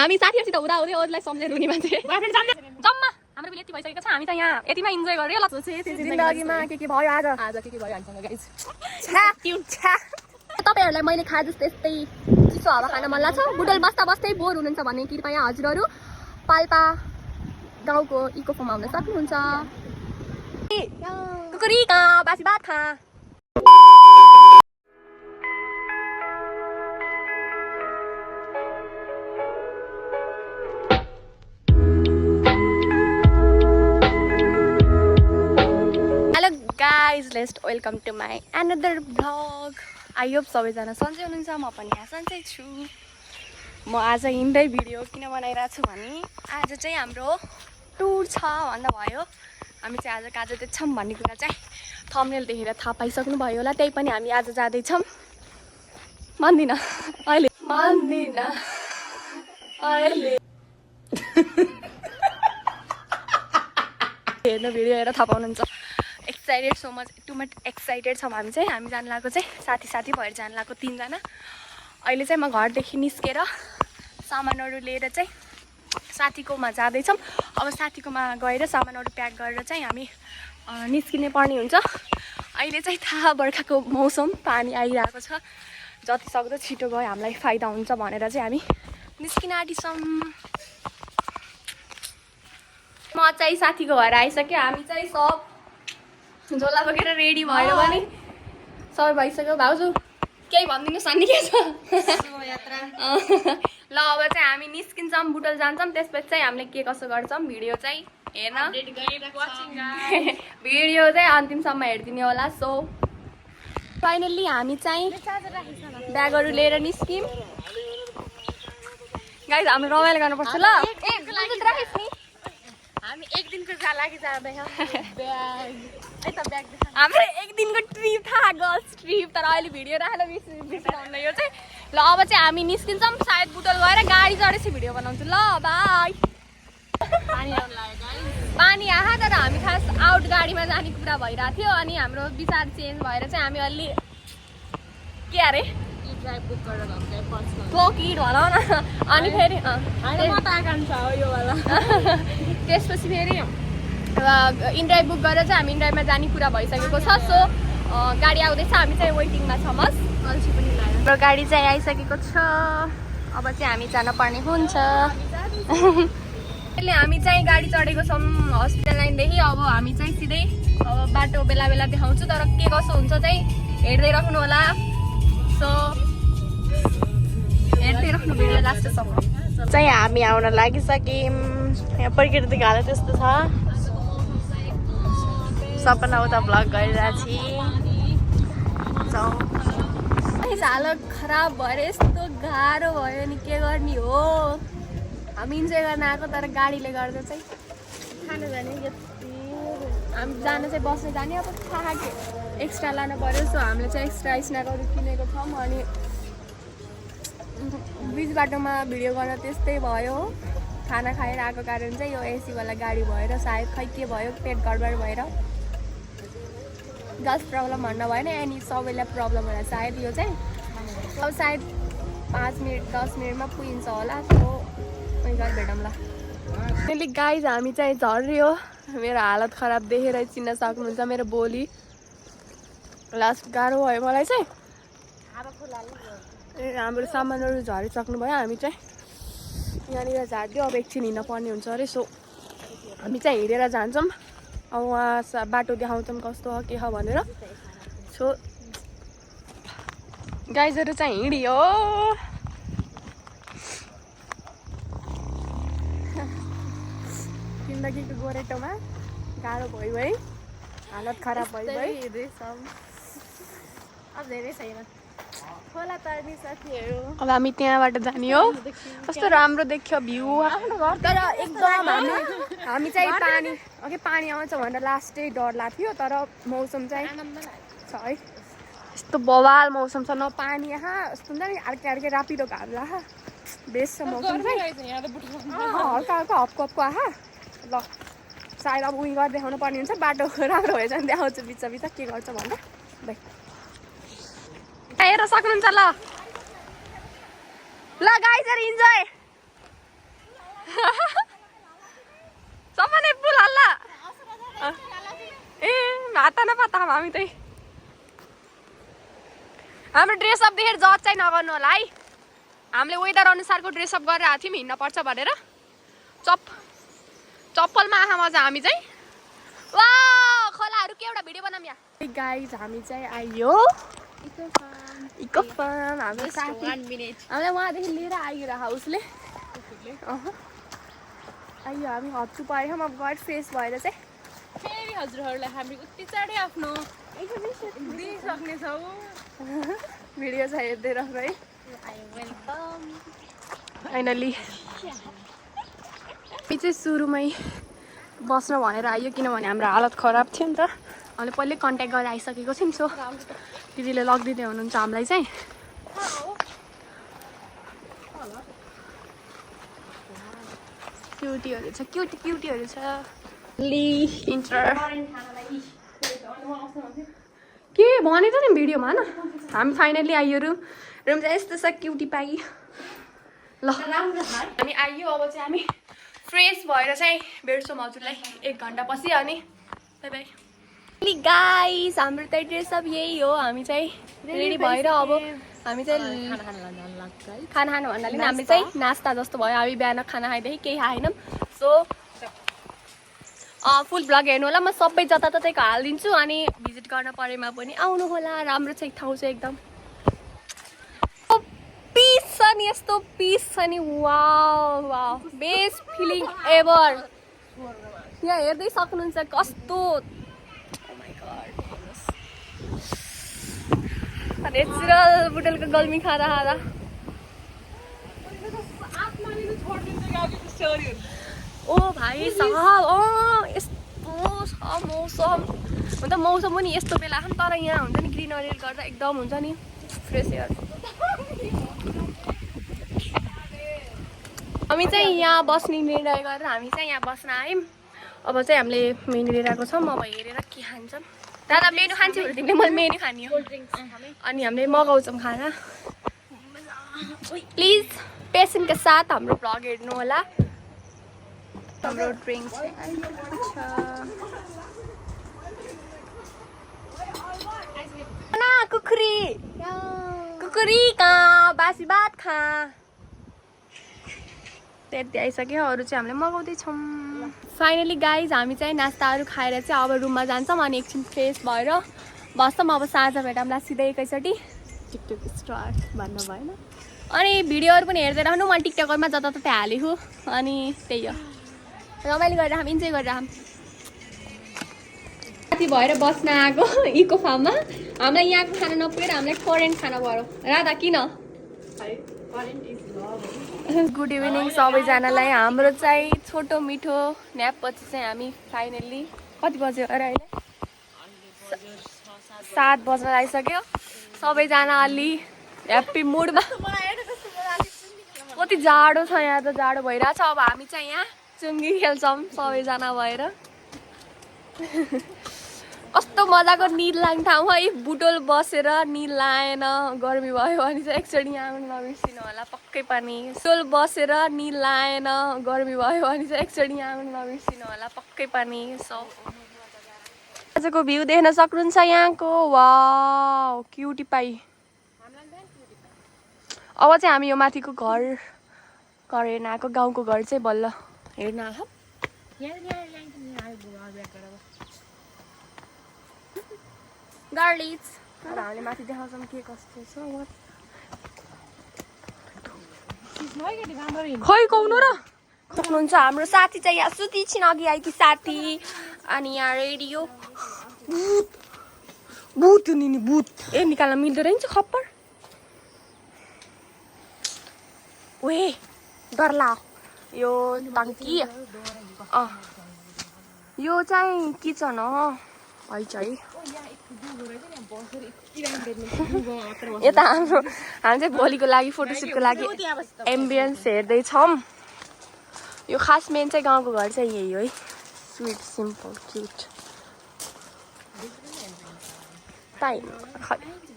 हामी साथीहरुसित हुँदा हुँदै अरूलाई सम्झेर हुने मान्छे जम्मा हाम्रो पनि यति भइसकेको छ हामी त यहाँ यतिमा इन्जोय गरे ल जिन्दगीमा के भयो आज के भयो हामीसँग गाइस तपाईहरुलाई मैले खाए जस्तो यस्तै चिसो हावा खान मन लाग्छ बुटल बस्दा बस्दै बोर हुनुहुन्छ भने कृपया हजुरहरु पाल्पा गाउँको इको फर्म आउन सक्नुहुन्छ कुकुरी का बासी भात खा guys, let's welcome to my another vlog. I hope सबैजना सन्चै हुनुहुन्छ म पनि यहाँ सन्चै छु म आज हिँड्दै भिडियो किन बनाइरहेको छु भने आज चाहिँ हाम्रो टुर छ भन्दा भयो हामी चाहिँ आज कहाँ जाँदैछौँ भन्ने कुरा चाहिँ थम्बनेल देखेर थाहा पाइसक्नु भयो होला त्यही पनि हामी आज जाँदैछौँ मान्दिन अहिले हेर्नु भिडियो हेरेर थाहा पाउनुहुन्छ excited so much too much excited छौँ हामी चाहिँ हामी जानु लागेको चाहिँ साथी भएर जानु लागेको 3 जना अहिले चाहिँ म घरदेखि निस्केर सामानहरू लिएर चाहिँ साथीकोमा जाँदैछौँ अब साथीकोमा गएर सामानहरू प्याक गरेर चाहिँ हामी निस्किने पर्ने हुन्छ अहिले चाहिँ थाहा बर्खाको मौसम पानी आइरहेको छ जति सक्दो छिटो गयो हामीलाई फाइदा हुन्छ भनेर चाहिँ हामी निस्किन आँटिछौँ म चाहिँ साथीको घर आइसक्यो हामी चाहिँ सब झोला बोकेर रेडी भएर पनि सबै भइसक्यो भाउजू केही भनिदिनुहोस् अनि के छ ल अब चाहिँ हामी निस्किन्छौँ बुटल जान्छौँ त्यसपछि चाहिँ हामीले के कसो गर्छौँ भिडियो चाहिँ हेर्न भिडियो चाहिँ अन्तिमसम्म हेरिदिने होला सो फाइनल्ली हामी चाहिँ ब्यागहरू लिएर निस्क्यौँ गाइस हाम्रो रमाइलो गर्नुपर्छ ल हामी एक दिनको लागि जाँदैछौँ हाम्रो एक दिनको ट्रिप थाहा गर्ल्स ट्रिप तर अहिले भिडियो राखेर बिर्सिनुहुन्न यो चाहिँ ल अब चाहिँ हामी निस्किन्छौँ सायद बुटल गएर गाडी चढेपछि भिडियो बनाउँछु ल बाई पानी आहा तर हामी खास आउट गाडीमा जाने कुरा भइरहेको थियो अनि हाम्रो विचार चेन्ज भएर चाहिँ हामी अलि के अरे कोकिट भनौँ न अनि फेरि त्यसपछि फेरि इनड्राइभ बुक गरेर चाहिँ हामी इनड्राइभमा जाने कुरा भइसकेको छ सो गाडी आउँदैछ हामी चाहिँ वेटिङमा छौँ अल्छी पनि लाग्यो हाम्रो गाडी चाहिँ आइसकेको छ अब चाहिँ हामी जानुपर्ने हुन्छ अहिले हामी चाहिँ गाडी चढेको छौँ हस्पिटल लाइनदेखि अब हामी चाहिँ सिधै अब बाटो बेला बेला देखाउँछु तर के कसो हुन्छ चाहिँ हेर्दै राख्नु होला सो हेर्दै राख्नु भिडियो लास्टसम्म चाहिँ हामी आउन लागिसक्यौँ यहाँ प्रकृतिको हालत यस्तो छ सपना उता भ्लग गरिरहेको छु हालत खराब भएर यस्तो गाह्रो भयो नि के गर्ने हो हामी इन्जोय गर्न आएको तर गाडीले गर्दा चाहिँ खाना जाने यति हामी जान चाहिँ बस्न जाने अब थाहा के एक्स्ट्रा लानु पऱ्यो सो हामीले चाहिँ एक्स्ट्रा स्न्याकहरू किनेको छौँ अनि बिच बाटोमा भिडियो गर्न त्यस्तै भयो खाना खाएर आएको कारण चाहिँ यो एसीवाला गाडी भएर सायद खै के भयो पेट गडबड भएर गस प्रब्लम भन्नु भएन अनि सबैलाई प्रब्लम होला सायद यो चाहिँ अब सायद 5 मिनट 10 मिनटमा पुगिन्छ होला सो गएर भेटौँ ल त्यसले गाइज हामी चाहिँ झर्यो मेरो हालत खराब देखेर चिन्न सक्नुहुन्छ मेरो बोली लास्ट गाह्रो भयो मलाई चाहिँ हाम्रो सामानहरू झरिसक्नु भयो हामी चाहिँ यहाँनिर झारिदियो अब एकछिन हिँड्न पर्ने हुन्छ अरे सो हामी चाहिँ हिँडेर जान्छौँ अब उहाँ बाटो देखाउँछौँ कस्तो हो के हो भनेर सो गाइजहरू चाहिँ हिँड्यो जिन्दगीको गोरेटोमा गाह्रो भयो है हालत खराब भयो है अब धेरै छैन खोला तर्ने साथीहरू अब हामी त्यहाँबाट जाने हो कस्तो राम्रो देख्यो भ्यू तर एकदम हामी चाहिँ पानी आउँछ भनेर लास्टै डर लाग्थ्यो तर मौसम चाहिँ छ है यस्तो बवाल मौसम छ न पानी आहा यस्तो हुन्छ नि अर्कै रापिदो घाम आहा बेस्ट छ मौसम चाहिँ हल्का हप्को आहा ल सायद अब उयो गरेर देखाउनु पर्ने हुन्छ बाटो राम्रो भएछ भने देखाउँछु बिच के गर्छ भन्दा हेर सक्नुहुन्छ ल गाइजहरु इन्जोय सबैले फुल हल्ला ए भाता नपाता हामी चाहिँ हाम्रो ड्रेसअप देखेर जज चाहिँ नगर्नु होला है हामीले वेदर अनुसारको ड्रेसअप गरेर आएको थियौँ हिँड्न पर्छ भनेर चप्पलमा आँखा मजा हामी चाहिँ वा खोलाहरू के एउटा भिडियो बनाऊँ यहाँ गाइज हामी चाहिँ आइयो इको फार्म हाम्रो साथी हामीलाई उहाँदेखि लिएर आइयो हाउसले आइयो हामी हत्तु परेको अब गएर फ्रेस भएर चाहिँ फेरि हजुरहरूलाई हामी उति चाँडै आफ्नो दिइसक्नेछौँ भिडियो छ हेर्दै रह है फाइनली चाहिँ सुरुमै बस्न भनेर आइयो किनभने हाम्रो हालत खराब थियो नि त हामीले पहिल्यै कन्ट्याक्ट गरेर आइसकेको थियौँ सो दिदीले लगिदिँदै हुनुहुन्छ हामीलाई चाहिँ क्युटीहरू छ क्युटीहरू छ के भनेको नि भिडियोमा न हामी फाइनली आइयो रुम चाहिँ यस्तो छ क्युटी पाइ ल हामी आइयो अब चाहिँ हामी फ्रेस भएर चाहिँ भेट्छौँ हजुरलाई 1 घन्टा पछि अनि बाई बाई गाइस हाम्रो त ड्रेसअप यही हो हामी चाहिँ रेडी भएर अब हामी चाहिँ खाना खानु भन्नाले हामी चाहिँ नास्ता जस्तो भयो हामी बिहान खाना खाइदेखि केही खाएनौँ सो फुल ब्लग हेर्नु होला म सबै जताततैको हालिदिन्छु अनि भिजिट गर्न परेमा पनि आउनु होला राम्रो छ ठाउँ चाहिँ एकदम पिस छ नि यस्तो पिस छ नि wow wow best feeling ever यहाँ हेर्दै सक्नुहुन्छ कस्तो नेचुरल बुटलको गर्मी खाँदा ओ भाइ साहब यस्तो छ मौसम हुन त मौसम पनि यस्तो बेला छ नि तर यहाँ हुन्छ नि ग्रिनरीले गर्दा एकदम हुन्छ नि फ्रेस एयर हामी चाहिँ यहाँ बस्ने निर्णय गरेर हामी चाहिँ यहाँ बस्न आयौँ अब चाहिँ हामीले मेन्यु लिएर आएको छौँ अब हेरेर के खान्छौँ दादा मेन्यु खान्छौँ भने तिमीले मैले मेन्यु खाने हो अनि हामीले मगाउँछौँ खाना प्लिज पेसेन्टको साथ हाम्रो भ्लग हेर्नु होला हाम्रो ड्रिङ्क कुकुरी कहाँ बासी भात खा त्यति आइसक्यो अरू चाहिँ हामीले मगाउँदैछौँ फाइनली गाइज हामी चाहिँ नास्ताहरू खाएर चाहिँ अब रुममा जान्छौँ अनि एकछिन फ्रेस भएर बस्छौँ अब साँझ भेटौँला सिधै एकैचोटि टिकटक स्टार्ट भन्नु भएन अनि भिडियोहरू पनि हेर्दै रहनु म टिकटकरमा जताततै हालेको अनि त्यही हो रमाइलो गरेर हामी इन्जोय गरेर साथी भएर बस्न आएको इको फार्ममा हामीलाई यहाँको खाना नपुगेर हामीलाई फरेन खाना पऱ्यो राधा किन गुड इभिनिङ सबैजनालाई हाम्रो चाहिँ छोटो मिठो न्यापपछि चाहिँ हामी फाइनल्ली कति बज्यो अरे अहिले 7 बज्न आइसक्यो सबैजना अलि ह्याप्पी मुडमा कति जाडो छ यहाँ त जाडो भइरहेछ अब हामी चाहिँ यहाँ चुङ्गी खेल्छौँ सबैजना भएर कस्तो मजाको निद लाग्ने ठाउँ है बुटोल बसेर निद लाएन गर्मी भयो भने चाहिँ एकचोटि यहाँ आउनु नबिर्सिनु होला पक्कै पनि बुटोल बसेर निद लाएन गर्मी भयो भने चाहिँ एकचोटि यहाँ आउनु नबिर्सिनु होला पक्कै पनि सो आजको भ्यू देख्न सक्नुहुन्छ यहाँको वाउ क्युटी पाई अब चाहिँ हामी यो माथिको घर हेर्न आएको गाउँको घर चाहिँ बल्ल हेर्न आएको गार्लिज अब हामीले माथि देखाउँछौँ के कस्तो छ खै कौन र सक्नुहुन्छ हाम्रो साथी चाहिँ यहाँ सुती छिन् अघि आएकी साथी अनि यहाँ रेडियो भूत नि भूत ए निकाल्न मिल्दो रहेछ खप्पर ओए डरला यो टङ्की यो चाहिँ किचन हो है चाहिँ यता हामी चाहिँ भोलिको लागि फोटोसुटको लागि एम्बियन्स हेर्दैछौँ यो खास मेन चाहिँ गाउँको घर चाहिँ यही हो है स्विट सिम्पल क्युट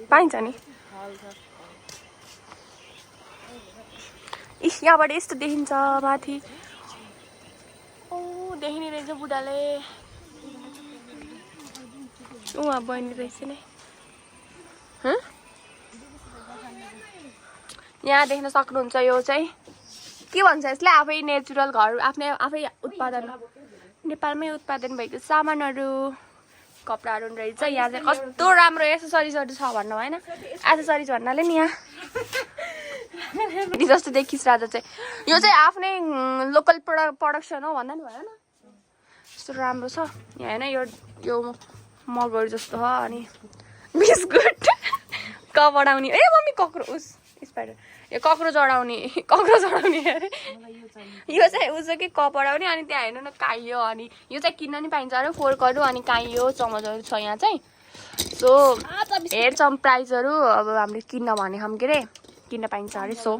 पाइन्छ नि यहाँबाट यस्तो देखिन्छ माथि देखिने रहेछ बुढाले उहाँ बहिनी रहेछ नि यहाँ देख्न सक्नुहुन्छ यो चाहिँ के भन्छ यसलाई आफै नेचुरल घर आफै उत्पादन नेपालमै उत्पादन भएको सामानहरू कपडाहरू रहेछ यहाँ चाहिँ कस्तो राम्रो एसेसरिजहरू छ भन्नु भएन एसेसरिज भन्नाले नि यहाँ जस्तो देखिसराज चाहिँ यो चाहिँ आफ्नै लोकल प्रोडक्सन हो भन्दा नि भएन यस्तो राम्रो छ यहाँ होइन यो मगहरू जस्तो हो अनि बिस्कुट कप अडाउने ए मम्मी कक्रोच स्पाइडर यो कक्रोच अडाउने अरे यो चाहिँ उसो कि कप अडाउने अनि त्यहाँ हेर्नु न काइयो अनि यो चाहिँ किन्न नि पाइन्छ अरे फोर्कहरू अनि काइयो चमचहरू छ यहाँ चाहिँ सो हेर्छौँ प्राइजहरू अब हामीले किन्न भने हम के अरे किन्न पाइन्छ अरे सो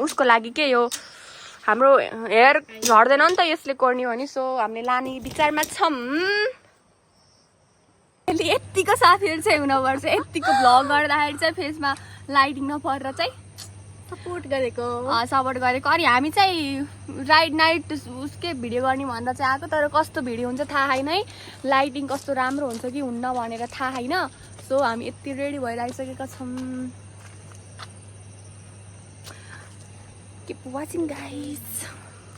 उसको लागि के यो हाम्रो हेयर झर्दैन नि त यसले कोर्ने हो नि सो हामीले लाने विचारमा छौँ यतिको साथीहरू चाहिँ हुनुपर्छ यतिको भ्लग गर्दाखेरि चाहिँ फेसमा लाइटिङ नपरेर चाहिँ सपोर्ट गरेको अनि हामी चाहिँ राइड नाइट उसकै भिडियो गर्ने भन्दा चाहिँ आएको तर कस्तो भिडियो हुन्छ थाहा छैन है लाइटिङ कस्तो राम्रो हुन्छ कि हुन्न भनेर थाहा छैन सो हामी यति रेडी भएर आइसकेका छौँ किप वाचिङ गाइज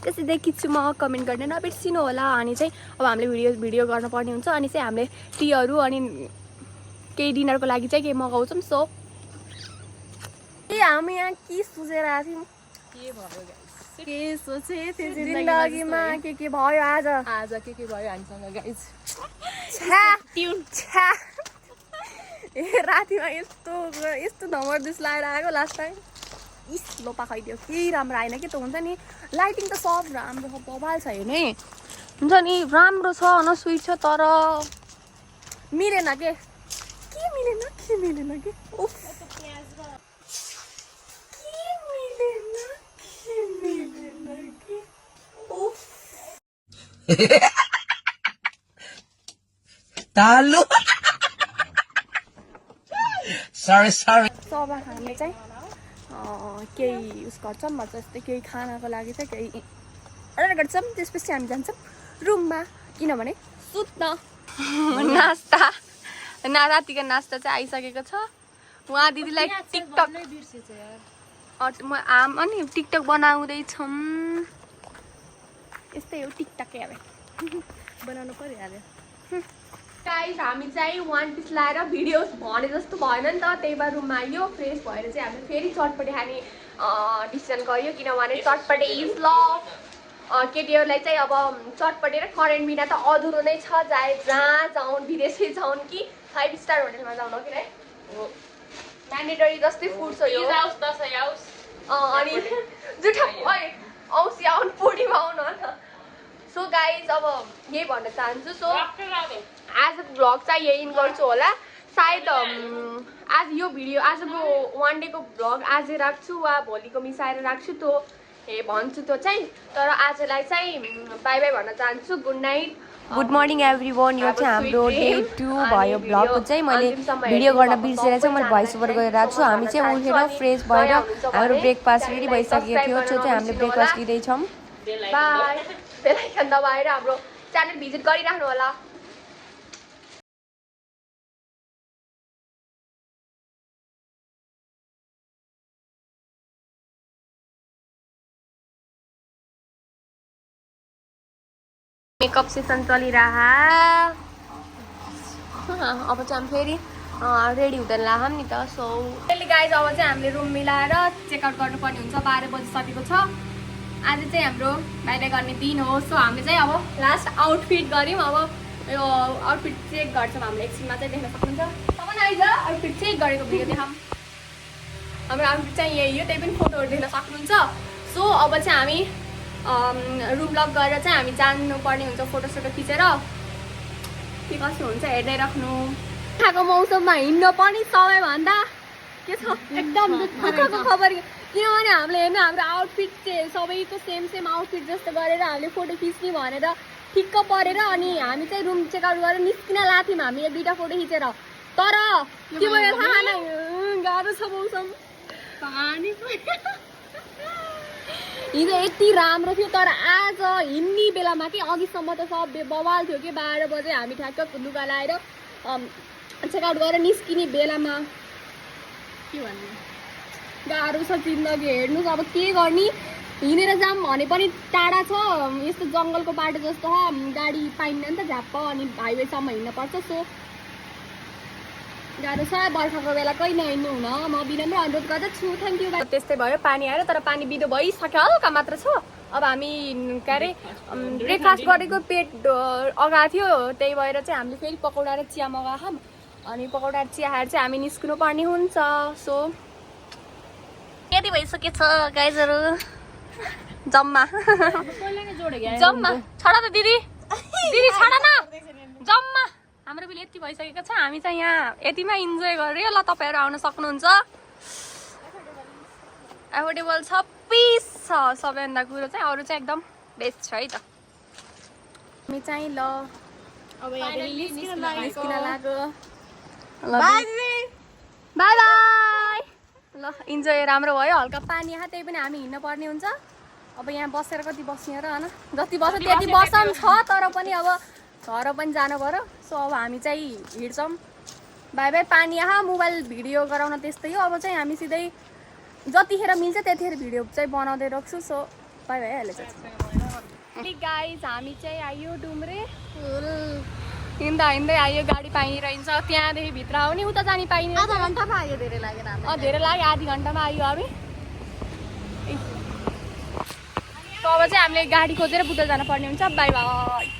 कसरी देखिछु म कमेन्ट गर्न नबिर्सिनु होला अनि चाहिँ अब हामीले भिडियो गर्नुपर्ने हुन्छ अनि चाहिँ हामीले टीहरू अनि केही डिनरको लागि चाहिँ केही मगाउँछौँ सो हामी यहाँ के सोचेर आएको थियौँ के सोचे त्यो जिन्दगीमा के भयो आज के भयो हामीसँग गाइज ए रातिमा यस्तो नम्बर दिस लगाएर आएको लास्ट टाइम लोपा खाइदियो केही राम्रो आएन के त हुन्छ नि लाइटिङ त सब राम्रो छ बबाल छ हेर्ने हुन्छ नि राम्रो छ न स्विट छ तर मिलेन के मिलेन के उफ तालु सरी सब हामीले चाहिँ केही उस गर्छौँ भन्छ जस्तै केही खानाको लागि चाहिँ केही अर्डर गर्छौँ त्यसपछि हामी जान्छौँ रुममा किनभने सुत्न नास्ता रातिको नास्ता चाहिँ आइसकेको छ उहाँ दिदीलाई टिकटक अनि टिकटक बनाउँदैछौँ यस्तै हो टिकटक अब बनाउनु पर्यो हाल्यो गाइस हामी चाहिँ वान पिस लाएर भिडियोस भने जस्तो भएन नि त त्यही भएर रुममा आइयो फ्रेस भएर चाहिँ हामीले फेरि चटपटे खाने डिसिजन गर्यो किनभने चटपटे इज लभ केटीहरूलाई चाहिँ अब चटपटे र करेन्ट बिना त अधुरो नै छ चाहे जहाँ जाउन् विदेशै जाउन् कि 5 स्टार होटलमा जाउँ कि है म्यान्डेटरी जस्तै फुड छ यो अनि जुठा औँसी आउनु पुडीमा आउनु न सो गाइज अब यही भन्न चाहन्छु सो आज भ्लग चाहिँ यही इन गर्छु होला सायद आज यो भिडियो आजको वान डेको भ्लग आज राख्छु वा भोलिको मिसाएर राख्छु त्यो भन्छु त्यो चाहिँ तर आजलाई चाहिँ बाई बाई भन्न चाहन्छु good night good morning everyone यो चाहिँ हाम्रो डे 2 भयो भ्लगको चाहिँ मैले भिडियो गर्न बिर्सेर चाहिँ मैले भोइस ओभर गरिरहेको छु हामी चाहिँ उठेर फ्रेस भएर हाम्रो ब्रेकफास्ट रेडी भइसकेको थियो त्यो चाहिँ हामीले ब्रेकफास्ट लिँदैछौँ बाई बेल आइकन दबाएर हाम्रो च्यानल भिजिट गरिराख्नु होला मेकअप सेसन चलिरहा अब चाहिँ हामी फेरि रेडी हुँदैन लाम नि त सो त्यसले गाइज अब चाहिँ हामीले रुम मिलाएर चेकआउट गर्नुपर्ने हुन्छ 12 बजिसकेको छ आज चाहिँ हाम्रो बाहिर गर्ने दिन हो सो हामीले चाहिँ अब लास्ट आउटफिट गऱ्यौँ अब यो आउटफिट चेक गर्छौँ हामीले एकछिनमा चाहिँ देख्न सक्नुहुन्छ तपाईँ आइज आउटफिट चेक गरेको भिडियो देखाऊँ हाम्रो आउटफिट चाहिँ यही हो त्यही पनि फोटोहरू देख्न सक्नुहुन्छ सो अब चाहिँ हामी रुम लक गरेर चाहिँ हामी जानुपर्ने हुन्छ फोटोसोटो खिचेर के कसो हुन्छ हेर्दै राख्नु खाएको मौसममा हिँड्न पनि सबैभन्दा के छ एकदम दुःखको खबर किनभने हामीले हेर्नु हाम्रो आउटफिट चाहिँ सबैको सेम आउटफिट जस्तो गरेर हामीले फोटो खिच्ने भनेर ठिक्क परेर अनि हामी चाहिँ रुम चेकआउट गरेर निस्किन लाथ्यौँ हामी 1-2टा फोटो खिचेर तर के भयो थाहा नै गाह्रो छ मौसम पानी हिजो यति राम्रो थियो तर आज हिँड्ने बेलामा कि अघिसम्म त सब बवाल थियो कि 12 बजे हामी ठ्याक्क लुगा लाएर चेकआउट गरेर निस्किने बेलामा के भन्नु गाह्रो छ जिन्दगी हेर्नुहोस् अब के गर्ने हिँडेर जाम भने पनि टाढा छ यस्तो जङ्गलको बाटो जस्तो छ गाडी पाइन्न नि त झ्याप्प अनि हाइवेसम्म हिँड्नुपर्छ सो गाह्रो छ बर्खाको बेला कहीँ नहिँड्नु हुन म विनम्र अनुरोध गर्दछु थ्याङ्क यू त्यस्तै भयो पानी आएर तर पानी बिदो भइसक्यो हल्का मात्र छ अब हामी के अरे ब्रेकफास्ट गरेको पेट अगाएको थियो त्यही भएर चाहिँ हामीले फेरि पकौडा र चिया मगाएको अनि पकौडा र चिया खाएर चाहिँ हामी निस्किनु पर्ने हुन्छ सो यति भइसकेछ गाइजहरू जम्मा जम्मा छाडा त दिदी दिदी छाडा न जम्मा हाम्रो बिल यति भइसकेको छ हामी चाहिँ यहाँ यतिमा इन्जोय गरेर ल तपाईँहरू आउन सक्नुहुन्छ एफोर्डेबल छ पिस छ सबैभन्दा कुरो चाहिँ अरू चाहिँ एकदम बेस्ट छ है त हामी चाहिँ ल अब निस्किन लाग्यो बाई बाई ल इन्जोय राम्रो भयो हल्का पानी आयो त्यही पनि हामी हिँड्न पर्ने हुन्छ अब यहाँ बसेर कति बस्ने र होइन जति बस्छ त्यति बसम छ तर पनि अब घर पनि जानु पर्यो सो अब हामी चाहिँ हिँड्छौँ बाई बाई पानी आहा मोबाइल भिडियो गराउन त्यस्तै हो अब चाहिँ हामी सिधै जतिखेर मिल्छ त्यतिखेर भिडियो चाहिँ बनाउँदै राख्छु सो बाई भइहालेछ गाइज हामी चाहिँ आयो डुम्रे हिँड्दा हिँड्दै आयो गाडी पाइरहन्छ त्यहाँदेखि भित्र आउने उता जाने पाइने आधा घन्टामा आयो धेरै लाग्यो धेरै लाग्यो आधी घन्टामा आयो हामी अब चाहिँ हामीले गाडी खोजेर बुटल जानु पर्ने हुन्छ बाई बाई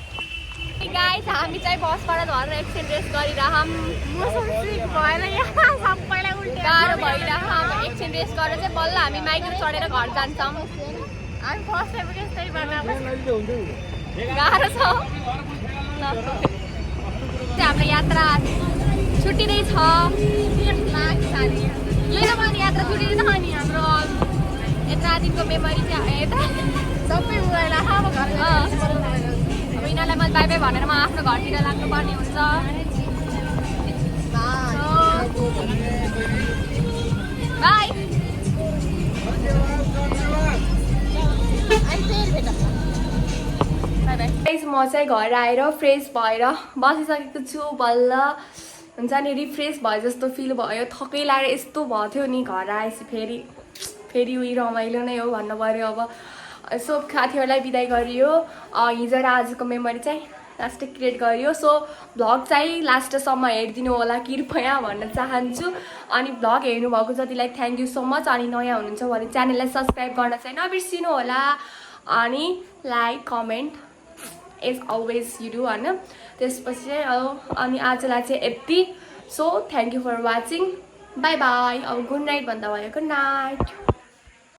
गाइस हामी चाहिँ बसबाट झरेर एकछिन रेस्ट गरिरहँ गाह्रो भइरह एकछिन रेस्ट गरेर चाहिँ बल्ल हामी माइक्रो चढेर घर जान्छौँ गाह्रो छ हाम्रो यात्रा छुट्टिँदैछ किन पनि यात्रा छुट्टिँदैन अनि हाम्रो यत्रा दिनको मेमोरी चाहिँ यता सबै उयो अब यिनीहरूलाई मैले बाई बाई भनेर म आफ्नो घरतिर लाग्नुपर्ने हुन्छ बाई म चाहिँ घर आएर फ्रेस भएर बसिसकेको छु बल्ल हुन्छ नि रिफ्रेस भयो जस्तो फिल भयो थकै लागेर यस्तो भएको थियो नि घर आएपछि फेरि उयो रमाइलो नै हो भन्नु पऱ्यो अब सो साथीहरूलाई बिदाई गरियो हिजो र आजको मेमोरी चाहिँ लास्ट क्रिएट गरियो सो भ्लग चाहिँ लास्टसम्म हेरिदिनु होला कृपया भन्न चाहन्छु अनि भ्लग हेर्नुभएको जतिलाई थ्याङ्क यू सो मच अनि नयाँ हुनुहुन्छ भने च्यानललाई सब्सक्राइब गर्न चाहिँ नबिर्सिनु होला अनि like comment as always you do होइन त्यसपछि चाहिँ अनि आजलाई चाहिँ यति so thank you for watching bye bye अब गुड नाइट भन्दा भयो गुड नाइट